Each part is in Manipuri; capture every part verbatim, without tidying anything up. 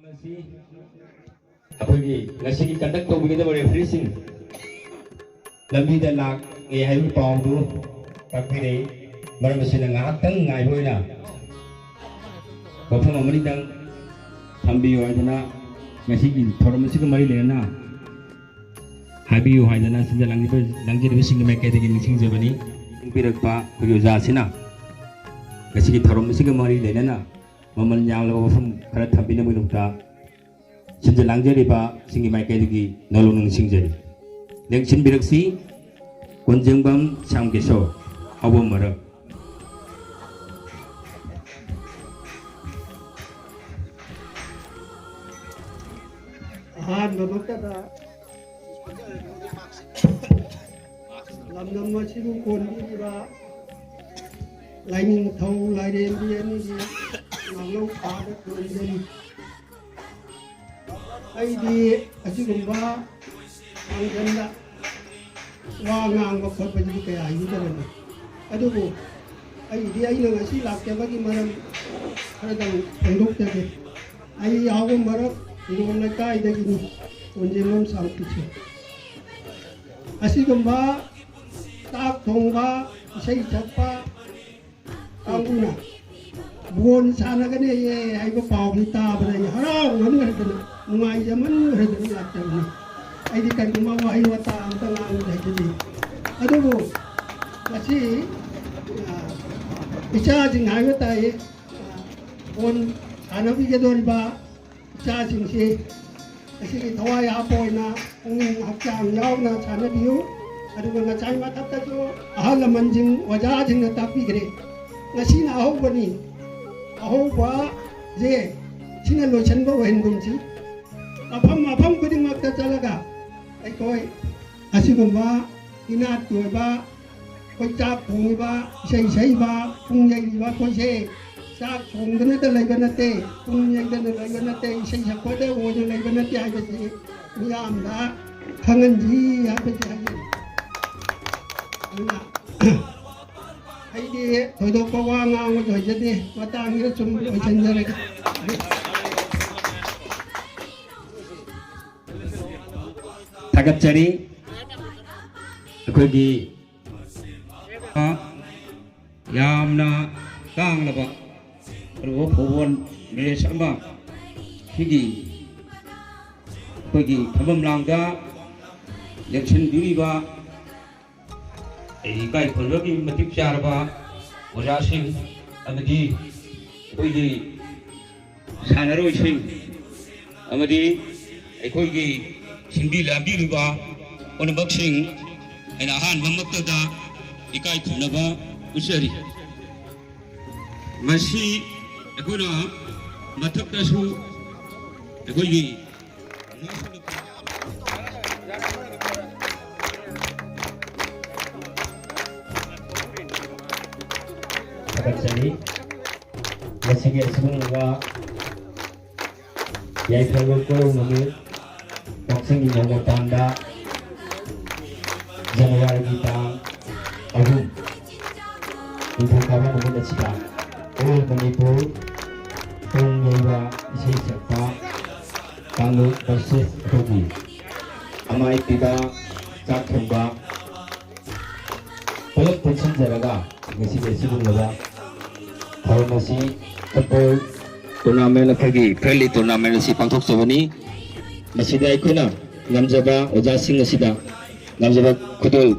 ꯑꯁꯤ ꯑꯩꯈꯣꯏꯒꯤ ꯉꯁꯤꯒꯤ ꯀꯟꯗꯛ ꯇꯧꯕꯤꯒꯗꯕ ꯔꯦꯐ꯭ꯔꯤꯁꯤꯡ ꯂꯝꯕꯤꯗ ꯂꯥꯛꯑꯦ ꯍꯥꯏꯕꯒꯤ ꯄꯥꯎꯗꯨ ꯇꯥꯛꯄꯤꯔꯛꯏ꯫ ꯃꯔꯝ ꯑꯁꯤꯅ ꯉꯥꯏꯍꯥꯛꯇꯪ ꯉꯥꯏꯕ ꯑꯣꯏꯅ ꯃꯐꯝ ꯑꯃꯅꯤꯗꯪ ꯊꯝꯕꯤꯌꯨ ꯍꯥꯏꯗꯅ ꯉꯁꯤꯒꯤ ꯊꯧꯔꯝ ꯑꯁꯤꯒ ꯃꯔꯤ ꯂꯩꯅꯅ ꯍꯥꯏꯕꯤꯌꯨ ꯍꯥꯏꯗꯅ ꯁꯤꯟꯖ ꯂꯥꯡꯖꯕ-, ꯂꯥꯡꯖꯔꯤꯕꯁꯤꯡꯒꯤ ꯃꯥꯏꯀꯩꯗꯒꯤ ꯅꯤꯡꯁꯤꯡꯖꯕꯅꯤ꯫ ꯄꯤꯔꯛꯄ ꯑꯩꯈꯣꯏꯒꯤ ꯑꯣꯖꯥꯁꯤꯅ ꯉꯁꯤꯒꯤ ꯊꯧꯔꯝ ꯑꯁꯤꯒ ꯃꯔꯤ ꯂꯩꯅꯅ ꯃꯃꯜ ꯌꯥꯝꯂꯕ ꯋꯥꯐꯝ ꯈꯔ ꯊꯝꯕꯤꯅꯕꯒꯤꯗꯃꯛꯇ ꯁꯤꯟꯖ ꯂꯥꯡꯖꯔꯤꯕꯁꯤꯡꯒꯤ ꯃꯥꯏꯀꯩꯗꯒꯤ ꯅꯧꯅ ꯅꯤꯡꯁꯤꯡꯖꯔꯤ꯫ ꯂꯦꯡꯁꯤꯟꯕꯤꯔꯛꯁꯤ, ꯀꯣꯟꯖꯦꯡꯕꯝ ꯁ꯭ꯌꯥꯝꯀꯤꯁꯣꯔ, ꯑꯍꯧꯕ ꯃꯔꯛ꯫ ꯑꯍꯥꯟꯕꯃꯛꯇꯗ ꯂꯝꯗꯝ ꯑꯁꯤꯕꯨ ꯀꯣꯟꯕꯤꯔꯤꯕ ꯂꯥꯏꯅꯤꯡꯊꯧ ꯂꯥꯏꯔꯦꯝꯕꯤ ꯑꯅꯤꯒꯤ ꯉꯥꯛꯂꯧ ꯊꯥꯗ ꯈꯨꯔꯨꯝꯖꯔꯤ꯫ ꯑꯩꯗꯤ ꯑꯁꯤꯒꯨꯝꯕ ꯐꯪꯁꯟꯗ ꯋꯥ ꯉꯥꯡꯕ ꯈꯣꯠꯄꯁꯤꯗꯤ ꯀꯌꯥ ꯍꯩꯖꯗꯕꯅꯤ꯫ ꯑꯗꯨꯕꯨ ꯑꯩꯒꯤꯗꯤ ꯑꯩꯅ ꯉꯁꯤ ꯂꯥꯛꯆꯕꯒꯤ ꯃꯔꯝ ꯈꯔꯗꯪ ꯐꯣꯡꯗꯣꯛꯆꯒꯦ꯫ ꯑꯩ ꯑꯍꯧꯕ ꯃꯔꯛ ꯏꯔꯣꯝ ꯂꯩꯀꯥꯏꯗꯒꯤꯅꯤ, ꯀꯣꯟꯖꯦꯡꯕꯝ ꯁꯥꯡꯇꯤꯁꯦ꯫ ꯑꯁꯤꯒꯨꯝꯕ ꯆꯥꯛ ꯊꯣꯡꯕ, ꯏꯁꯩ ꯁꯛꯄ ꯀꯥꯡꯕꯨꯅ ꯕꯣꯜ ꯁꯥꯟꯅꯒꯅꯤꯌꯦ ꯍꯥꯏꯕ ꯄꯥꯎꯁꯤ ꯇꯥꯕꯗ ꯑꯩ ꯍꯔꯥꯎꯃꯟꯈ꯭ꯔꯗꯅ, ꯅꯨꯡꯉꯥꯏꯖꯃꯟꯈ꯭ꯔꯗꯅ ꯂꯥꯛꯆꯕꯅꯤ꯫ ꯑꯩꯗꯤ ꯀꯔꯤꯒꯨꯝꯕ ꯋꯥꯍꯩ ꯋꯥꯇꯥ ꯑꯝꯇ ꯉꯥꯡꯕ ꯍꯩꯖꯗꯦ꯫ ꯑꯗꯨꯕꯨ ꯉꯁꯤ, ꯑ, ꯏꯆꯥꯁꯤꯡ ꯍꯥꯏꯕ ꯇꯥꯏ, ꯑ, ꯕꯣꯜ ꯁꯥꯟꯅꯕꯤꯒꯗꯧꯔꯤꯕ ꯏꯆꯥꯁꯤꯡꯁꯤ ꯑꯁꯤꯒꯤ ꯊꯋꯥꯏ ꯍꯥꯞꯄ ꯑꯣꯏꯅ ꯄꯨꯛꯅꯤꯡ ꯍꯛꯆꯥꯡ ꯌꯥꯎꯅ ꯁꯥꯟꯅꯕꯤꯌꯨ꯫ ꯑꯗꯨꯒ ꯉꯁꯥꯏ ꯃꯊꯛꯇꯁꯨ ꯑꯍꯜ ꯂꯃꯟꯁꯤꯡ, ꯑꯣꯖꯥꯁꯤꯡꯅ ꯇꯥꯛꯄꯤꯈ꯭ꯔꯦ꯫ ꯉꯁꯤꯅ ꯑꯍꯧꯕꯅꯤ꯫ ꯑꯍꯧꯕꯁꯦ ꯁꯤꯅ ꯂꯣꯏꯁꯤꯟꯕ ꯑꯣꯏꯍꯟꯒꯨꯝꯁꯤ꯫ ꯃꯐꯝ ꯃꯐꯝ ꯈꯨꯗꯤꯡꯃꯛꯇ ꯆꯠꯂꯒ ꯑꯩꯈꯣꯏ ꯑꯁꯤꯒꯨꯝꯕ ꯏꯅꯥꯠꯀꯤ ꯑꯣꯏꯕ ꯑꯩꯈꯣꯏ ꯆꯥꯛ ꯊꯣꯡꯉꯤꯕ, ꯏꯁꯩ ꯁꯛꯏꯕ, ꯄꯨꯡ ꯌꯩꯔꯤꯕ ꯑꯩꯈꯣꯏꯁꯦ ꯆꯥꯛ ꯊꯣꯡꯗꯅꯇ ꯂꯩꯕ ꯅꯠꯇꯦ, ꯄꯨꯡ ꯌꯩꯗꯅ ꯂꯩꯕ ꯅꯠꯇꯦ, ꯏꯁꯩ ꯁꯛꯄꯗ ꯑꯣꯏꯅ ꯂꯩꯕ ꯅꯠꯇꯦ ꯍꯥꯏꯕꯁꯤ ꯃꯤꯌꯥꯝꯗ ꯈꯪꯍꯟꯁꯤ ꯍꯥꯏꯕꯁꯤ ꯍꯥꯏꯖꯔꯤ꯫ ꯑꯗꯨꯅ ꯑꯩꯗꯤ ꯊꯣꯏꯗꯣꯛꯄ ꯋꯥ ꯉꯥꯡꯕꯁꯨ ꯍꯩꯖꯗꯦ, ꯃꯇꯥꯡꯁꯤꯗ ꯁꯨꯝ ꯂꯣꯏꯁꯤꯟꯖꯔꯒꯦ꯫ ꯊꯥꯒꯠꯆꯔꯤ꯫ ꯑꯩꯈꯣꯏꯒꯤ ꯌꯥꯝꯅ ꯇꯥꯡꯂꯕ ꯑꯔꯨꯕ ꯐꯨꯠꯕꯣꯜ ꯃꯦꯠꯆ ꯑꯃ ꯁꯤꯒꯤ ꯑꯩꯈꯣꯏꯒꯤ ꯊꯝꯕꯝ ꯂꯥꯡꯗ ꯂꯦꯡꯁꯤꯟꯕꯤꯔꯤꯕ ꯏꯀꯥꯏ ꯈꯨꯝꯅꯕꯒꯤ ꯃꯇꯤꯛ ꯆꯥꯔꯕ ꯑꯣꯖꯥꯁꯤꯡ ꯑꯃꯗꯤ ꯑꯩꯈꯣꯏꯒꯤ ꯁꯥꯟꯅꯔꯣꯏꯁꯤꯡ ꯑꯃꯗꯤ ꯑꯩꯈꯣꯏꯒꯤ ꯁꯤꯟꯕꯤ ꯂꯥꯡꯕꯤꯔꯤꯕ ꯄꯨꯝꯅꯃꯛꯁꯤꯡ ꯑꯩꯅ ꯑꯍꯥꯟꯕꯃꯛꯇꯗ ꯏꯀꯥꯏ ꯈꯨꯝꯅꯕ ꯎꯠꯆꯔꯤ꯫ ꯃꯁꯤ ꯑꯩꯈꯣꯏꯅ ꯃꯊꯛꯇꯁꯨ ꯑꯩꯈꯣꯏꯒꯤ ꯊꯥꯒꯠꯆꯔꯤ꯫ ꯃꯁꯤꯒꯤ ꯑꯁꯤꯒꯨꯝꯂꯕ ꯌꯥꯏꯐꯕ ꯀꯣꯏꯔꯧ ꯅꯨꯃꯤꯠ ꯀꯛꯆꯤꯡꯒꯤ ꯅꯣꯡꯃ ꯄꯥꯟꯕ ꯖꯅꯋꯥꯔꯤꯒꯤ ꯇꯥꯡ ꯑꯍꯨꯝ, ꯅꯤꯡꯊꯧꯀꯥꯕ ꯅꯨꯃꯤꯠ ꯑꯁꯤꯗ ꯑꯣꯜ ꯃꯅꯤꯄꯨꯔ ꯄꯨꯡ ꯌꯩꯕ ꯏꯁꯩ ꯁꯛꯄ ꯀꯥꯡꯂꯨꯞ ꯚꯔꯁꯦꯁ ꯑꯩꯈꯣꯏꯒꯤ ꯑꯃꯥꯏ ꯄꯤꯕ ꯆꯥꯛ ꯊꯣꯡꯕ ꯄꯨꯂꯞ ꯄꯨꯟꯁꯤꯟꯖꯔꯒ ꯉꯁꯤꯒꯤ ꯑꯁꯤꯒꯨꯝꯂꯕ ꯊꯧꯔꯝ ꯑꯁꯤ ꯐꯨꯠꯕꯣꯜ ꯇꯣꯔꯅꯥꯃꯦꯟ, ꯑꯩꯈꯣꯏꯒꯤ ꯐ꯭ꯔꯦꯟꯂꯤ ꯇꯣꯔꯅꯥꯃꯦꯟ ꯑꯁꯤ ꯄꯥꯡꯊꯣꯛꯆꯕꯅꯤ꯫ ꯃꯁꯤꯗ ꯑꯩꯈꯣꯏꯅ ꯉꯝꯖꯕ ꯑꯣꯖꯥꯁꯤꯡ ꯑꯁꯤꯗ ꯉꯝꯖꯕ ꯈꯨꯗꯣꯜ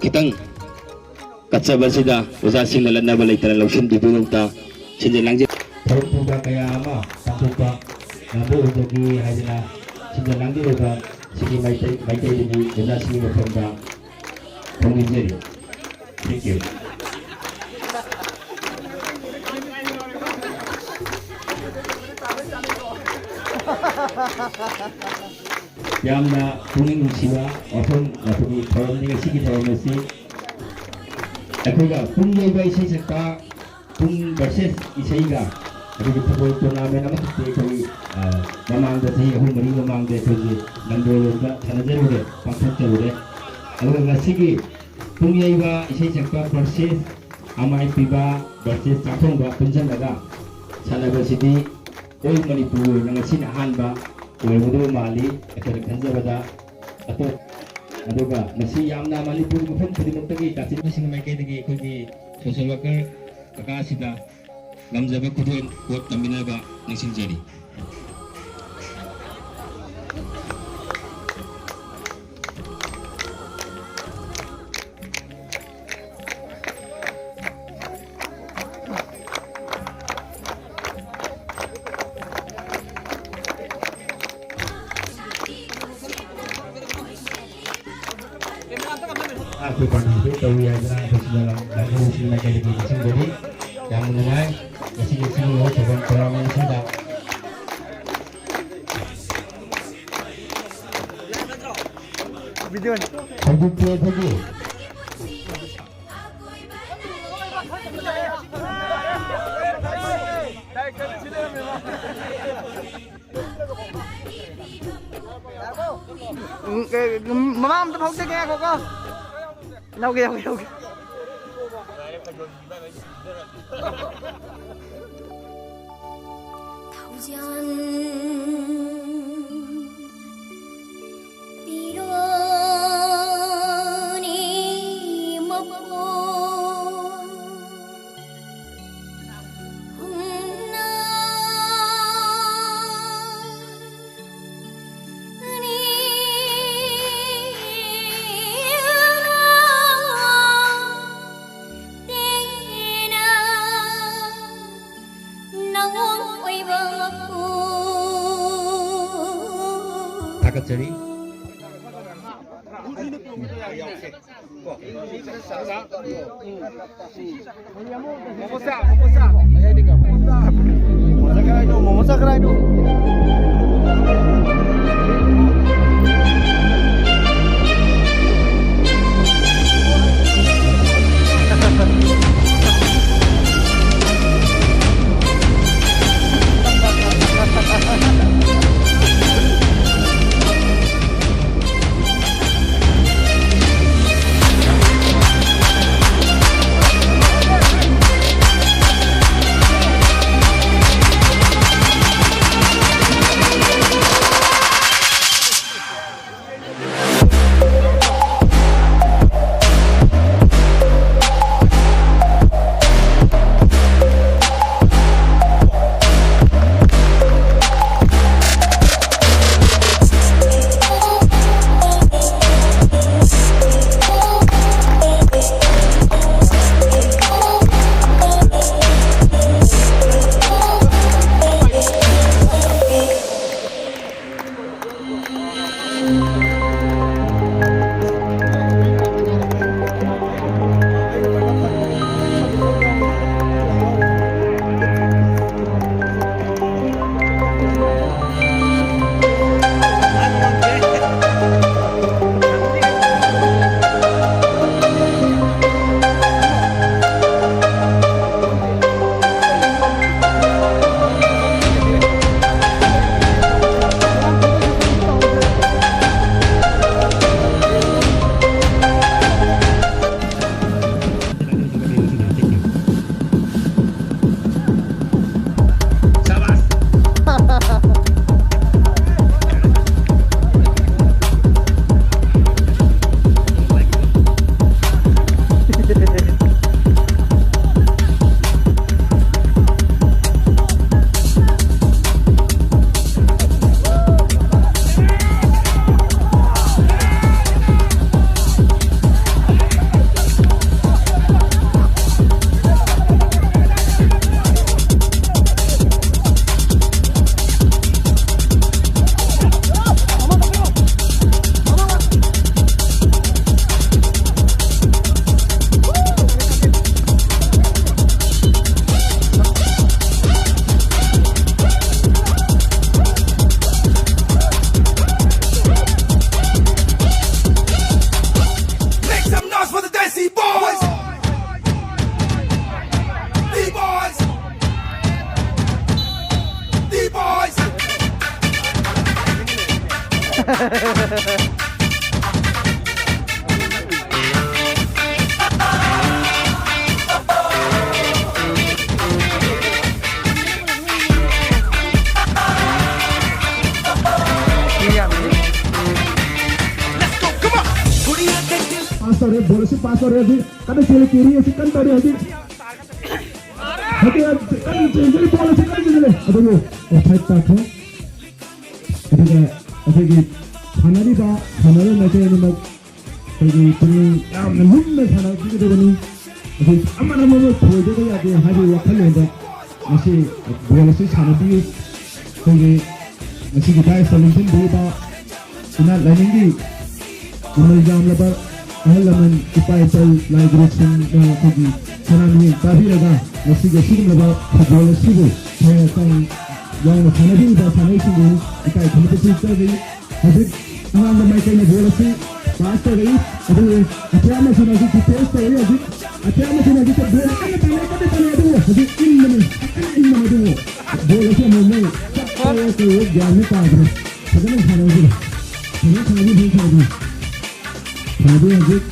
ꯈꯤꯇꯪ ꯀꯠꯆꯕ ꯑꯁꯤꯗ ꯑꯣꯖꯥꯁꯤꯡꯅ ꯂꯠꯅꯕ ꯂꯩꯇꯅ ꯂꯧꯁꯤꯟꯕꯤꯕꯒꯤꯗꯃꯛꯇ ꯁꯤꯟꯖ ꯂꯥꯡꯖ ꯊꯧꯔꯝ ꯄꯨꯕ ꯀꯌꯥ ꯑꯃ ꯄꯥꯡꯊꯣꯛꯄ ꯉꯝꯕ ꯑꯣꯏꯖꯒꯦ ꯍꯥꯏꯗꯅ ꯁꯤꯟꯖ ꯂꯥꯡꯖꯔꯤꯕ ꯁꯤꯒꯤ ꯃꯩꯇꯩ, ꯃꯩꯇꯩꯗꯒꯤ ꯑꯣꯖꯥꯁꯤꯡꯒꯤ ꯃꯐꯝꯗ ꯐꯣꯡꯗꯣꯛꯆꯔꯤ꯫ Thank you. ꯌꯥꯝꯅ ꯄꯨꯛꯅꯤꯡ ꯅꯨꯡꯁꯤꯕ ꯋꯥꯐꯝ, ꯑꯩꯈꯣꯏꯒꯤ ꯊꯧꯔꯝꯅꯤ꯫ ꯉꯁꯤꯒꯤ ꯊꯧꯔꯝ ꯑꯁꯤ ꯑꯩꯈꯣꯏꯒ ꯄꯨꯡ ꯌꯩꯕ ꯏꯁꯩ ꯁꯛꯄ, ꯄꯨꯡ ꯚꯔꯁꯦꯁ ꯏꯁꯩꯒ ꯑꯩꯈꯣꯏꯒꯤ ꯐꯨꯠꯕꯣꯜ ꯇꯣꯔꯅꯥꯃꯦꯟ ꯑꯃꯈꯛꯇꯤ ꯑꯩꯈꯣꯏ, ꯑ, ꯃꯃꯥꯡꯗ, ꯆꯍꯤ ꯑꯍꯨꯝ ꯃꯔꯤ ꯃꯃꯥꯡꯗ ꯑꯩꯈꯣꯏꯒꯤ ꯅꯝꯕꯣꯜ ꯂꯣꯝꯗ ꯁꯥꯟꯅꯖꯔꯨꯔꯦ, ꯄꯥꯡꯊꯣꯛꯆꯔꯨꯔꯦ꯫ ꯑꯗꯨꯒ ꯉꯁꯤꯒꯤ ꯄꯨꯡ ꯌꯩꯕ ꯏꯁꯩ ꯁꯛꯄ ꯚꯔꯁꯦꯁ ꯑꯃꯥꯏ ꯄꯤꯕ ꯚꯔꯁꯦꯁ ꯆꯥꯛꯊꯣꯡꯕ ꯄꯨꯟꯁꯤꯜꯂꯒ ꯁꯥꯟꯅꯕꯁꯤꯗꯤ ꯑꯣꯜ ꯃꯅꯤꯄꯨꯔ ꯑꯣꯏꯅ ꯉꯁꯤꯅ ꯑꯍꯥꯟꯕ ꯑꯣꯏꯔꯝꯒꯗꯕ ꯃꯥꯜꯂꯤ꯫ ꯑꯩꯈꯣꯏꯅ ꯈꯟꯖꯕꯗ ꯑꯇꯣꯞ-, ꯑꯗꯨꯒ ꯃꯁꯤ ꯌꯥꯝꯅ ꯃꯅꯤꯄꯨꯔ ꯃꯐꯝ ꯈꯨꯗꯤꯡꯃꯛꯇꯒꯤ ꯀꯥꯆꯤꯟꯕꯁꯤꯡꯒꯤ ꯃꯥꯏꯀꯩꯗꯒꯤ ꯑꯩꯈꯣꯏꯒꯤ social worker ꯀꯀꯥꯁꯤꯗ ꯉꯝꯖꯕ ꯈꯨꯗꯣꯜ ꯄꯣꯠ ꯇꯝꯕꯤꯅꯕ ꯅꯤꯡꯁꯤꯡꯖꯔꯤ꯫ ꯑꯩꯈꯣꯏ participate ꯇꯧꯏ ꯍꯥꯏꯗꯅ ꯑꯩꯈꯣꯏ ꯁꯤꯗ ꯂꯥꯛꯅꯔꯤꯕꯁꯤꯡ ꯃꯥꯏꯀꯩꯗꯒꯤ ꯅꯤꯡꯁꯤꯡꯖꯔꯤ꯫ ꯌꯥꯝꯅ ꯅꯨꯡꯉꯥꯏ꯫ ꯉꯁꯤꯒꯤ ꯁꯤꯒꯨꯝꯂꯕ ꯊꯧꯔꯝ ꯊꯧꯔꯝ ꯑꯁꯤꯗ ꯍꯧꯖꯤꯛꯇꯤ ꯑꯩꯈꯣꯏꯒꯤ ꯎꯝ, ꯑꯦ, ꯃꯃꯥ ꯑꯝꯇ ꯐꯥꯎꯖꯒꯦ, ꯉꯥꯏꯈꯣꯀꯣ꯫ ꯂꯧꯒꯦ, ꯂꯧꯒꯦ, ꯂꯧꯒꯦ꯫ ꯊꯧꯖꯥꯜ ꯄꯤꯔꯣꯅꯦ ꯃꯄꯣ ꯍꯨꯝꯅ꯫ ꯊꯥꯒꯠꯆꯔꯤ꯫ ꯄꯥꯁ ꯇꯧꯔꯦ, ꯕꯣꯜ ꯑꯁꯤ ꯄꯥꯁ ꯇꯧꯔꯦ꯫ ꯍꯧꯖꯤꯛ ꯀꯟꯅ ꯆꯦꯜꯂꯤ, ꯀꯦꯔꯤ ꯑꯁꯤ ꯀꯟꯅ ꯇꯧꯔꯤ꯫ ꯍꯧꯖꯤꯛ ꯍꯧꯖꯤꯛ ꯀꯟꯅ ꯆꯦꯟꯖꯔꯤ, ꯕꯣꯜ ꯑꯁꯤ ꯀꯟꯅ ꯆꯦꯟꯖꯔꯤ꯫ ꯑꯗꯨꯕꯨ ꯑꯣꯐꯁꯥꯏꯗ ꯇꯥꯈ꯭ꯔꯦ꯫ ꯑꯗꯨꯒ ꯑꯩꯈꯣꯏꯒꯤ ꯁꯥꯟꯅꯔꯤꯕ ꯁꯥꯟꯅꯔꯣꯏ ꯃꯥꯏꯀꯩ ꯑꯅꯤꯃꯛ ꯑꯩꯈꯣꯏꯒꯤ ꯄꯨꯛꯅꯤꯡ ꯌꯥꯝꯅ ꯂꯨꯝꯅ ꯁꯥꯟꯅꯕꯤꯒꯗꯕꯅꯤ꯫ ꯑꯩꯈꯣꯏ ꯑꯃꯅ ꯑꯃꯕꯨ ꯊꯣꯏꯗꯕ ꯌꯥꯗꯦ ꯍꯥꯏꯕꯒꯤ ꯋꯥꯈꯜꯂꯣꯟꯗ ꯉꯁꯤ ꯕꯣꯜ ꯑꯁꯤ ꯁꯥꯟꯅꯕꯤꯌꯨ꯫ ꯑꯩꯈꯣꯏꯒꯤ ꯉꯁꯤꯒꯤ ꯗꯥꯏꯁꯇ ꯂꯦꯡꯁꯤꯟꯕꯤꯔꯤꯕ ꯏꯅꯥꯠ ꯂꯥꯏꯅꯤꯡꯒꯤ ꯃꯃꯜ ꯌꯥꯝꯂꯕ ꯑꯍꯜ ꯂꯃꯟ, ꯏꯄꯥ ꯏꯄꯧ, ꯂꯥꯏ ꯒꯨꯔꯨꯁꯤꯡꯅ ꯑꯩꯈꯣꯏꯒꯤ ꯁꯅꯥ ꯃꯤꯠꯌꯦꯡ ꯇꯥꯕꯤꯔꯒ ꯉꯁꯤꯒꯤ ꯑꯁꯤꯒꯨꯝꯂꯕ ꯐꯨꯠꯕꯣꯜ ꯑꯁꯤꯕꯨ ꯊꯋꯥꯏ ꯍꯛꯆꯥꯡ ꯌꯥꯎꯅ ꯁꯥꯟꯅꯕꯤꯔꯤꯕ ꯁꯥꯟꯅꯔꯣꯏꯁꯤꯡꯕꯨ ꯏꯀꯥꯏ ꯈꯨꯝꯅꯕ ꯄꯤꯖꯔꯤ꯫ ꯍꯧꯖꯤꯛ ꯑꯉꯥꯡꯕ ꯃꯥꯏꯀꯩꯅ ꯕꯣꯜ ꯑꯁꯤ ꯄꯥꯁ ꯇꯧꯔꯛꯏ꯫ ꯑꯗꯨꯕꯨ ꯑꯇꯤꯌꯥ ꯃꯁꯤꯅ ꯍꯧꯖꯤꯛ ꯗꯤꯐꯦꯟꯁ ꯇꯧꯔꯤ꯫ ꯍꯧꯖꯤꯛ ꯑꯇꯤꯌꯥ ꯃꯁꯤꯅ ꯍꯧꯖꯤꯛ ꯕꯣꯜ ꯀꯟꯅ ꯇꯥꯟꯅꯩ, ꯀꯟꯅ ꯇꯥꯟꯅꯩ꯫ ꯑꯗꯨꯕꯨ ꯍꯧꯖꯤꯛ ꯏꯟꯕꯅꯤ, ꯀꯟꯅ ꯏꯟꯕꯅꯤ꯫ ꯑꯗꯨꯕꯨ ꯕꯣꯜ ꯑꯁꯤ ꯑꯃꯨꯛ ꯃꯣꯏ ꯆꯠꯄ ꯀꯩ ꯒ꯭ꯌꯥꯟ ꯃꯦꯟ ꯇꯥꯗ꯭ꯔꯦ꯫ ꯐꯖꯅ ꯁꯥꯟꯅꯈꯤꯕ꯫ ꯐꯖꯅ ꯁꯥꯟꯅꯈꯤꯕ, ꯐꯖꯅ ꯁꯥꯟꯅꯈꯤꯕ꯫ ꯁꯥꯟꯅꯈꯤꯕ ꯍꯧꯖꯤꯛ,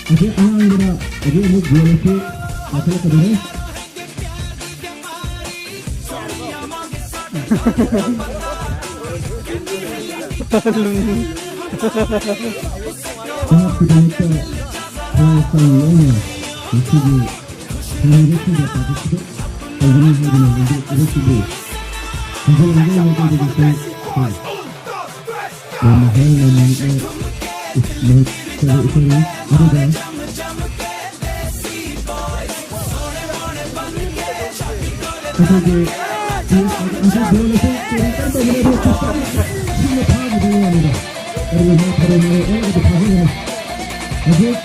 ꯍꯧꯖꯤꯛ ꯑꯉꯥꯡꯕꯅ ꯍꯧꯖꯤꯛ ꯑꯃꯨꯛ ꯕꯣꯜ ꯑꯁꯤ ꯀꯥꯈꯠꯂꯛꯀꯗꯧꯔꯦ꯫ ꯃꯍꯥꯛꯀꯤꯗꯃꯛꯇ ꯊꯋꯥꯏ ꯍꯛꯆꯥꯡ ꯌꯥꯎꯅ ꯉꯁꯤꯒꯤ ꯁꯥꯟꯅꯔꯣꯏꯁꯤꯡꯗ participate ꯇꯧꯒꯅꯤ ꯍꯥꯏꯗꯨꯅ ꯍꯧꯗꯣꯛꯆꯔꯤ꯫ ꯍꯧꯖꯤꯛ ꯍꯧꯖꯤꯛ ꯃꯍꯩ ꯂꯣꯏꯅꯔꯛꯂꯦ꯫ ꯃꯍꯩ ꯂꯣꯏꯅꯔꯛꯂꯦ꯫ ꯑꯗꯨꯒ ꯑꯩꯈꯣꯏꯒꯤ ꯉꯁꯤ ꯕꯣꯜ ꯑꯁꯤ ꯀꯦꯔꯤ ꯀꯟꯅ ꯇꯧꯕꯅꯦ, ꯑꯗꯨꯒ ꯈꯤꯇꯪ ꯊꯤꯅ ꯐꯥꯈꯤꯕꯒꯤ ꯋꯥꯅꯤꯗ꯫ ꯑꯗꯨꯒ ꯃꯥ ꯊꯔꯣꯏ ꯃꯔꯣꯏ ꯑꯣꯜꯂꯒꯗꯤ ꯐꯥꯖꯒꯅꯤ꯫ ꯍꯧꯖꯤꯛ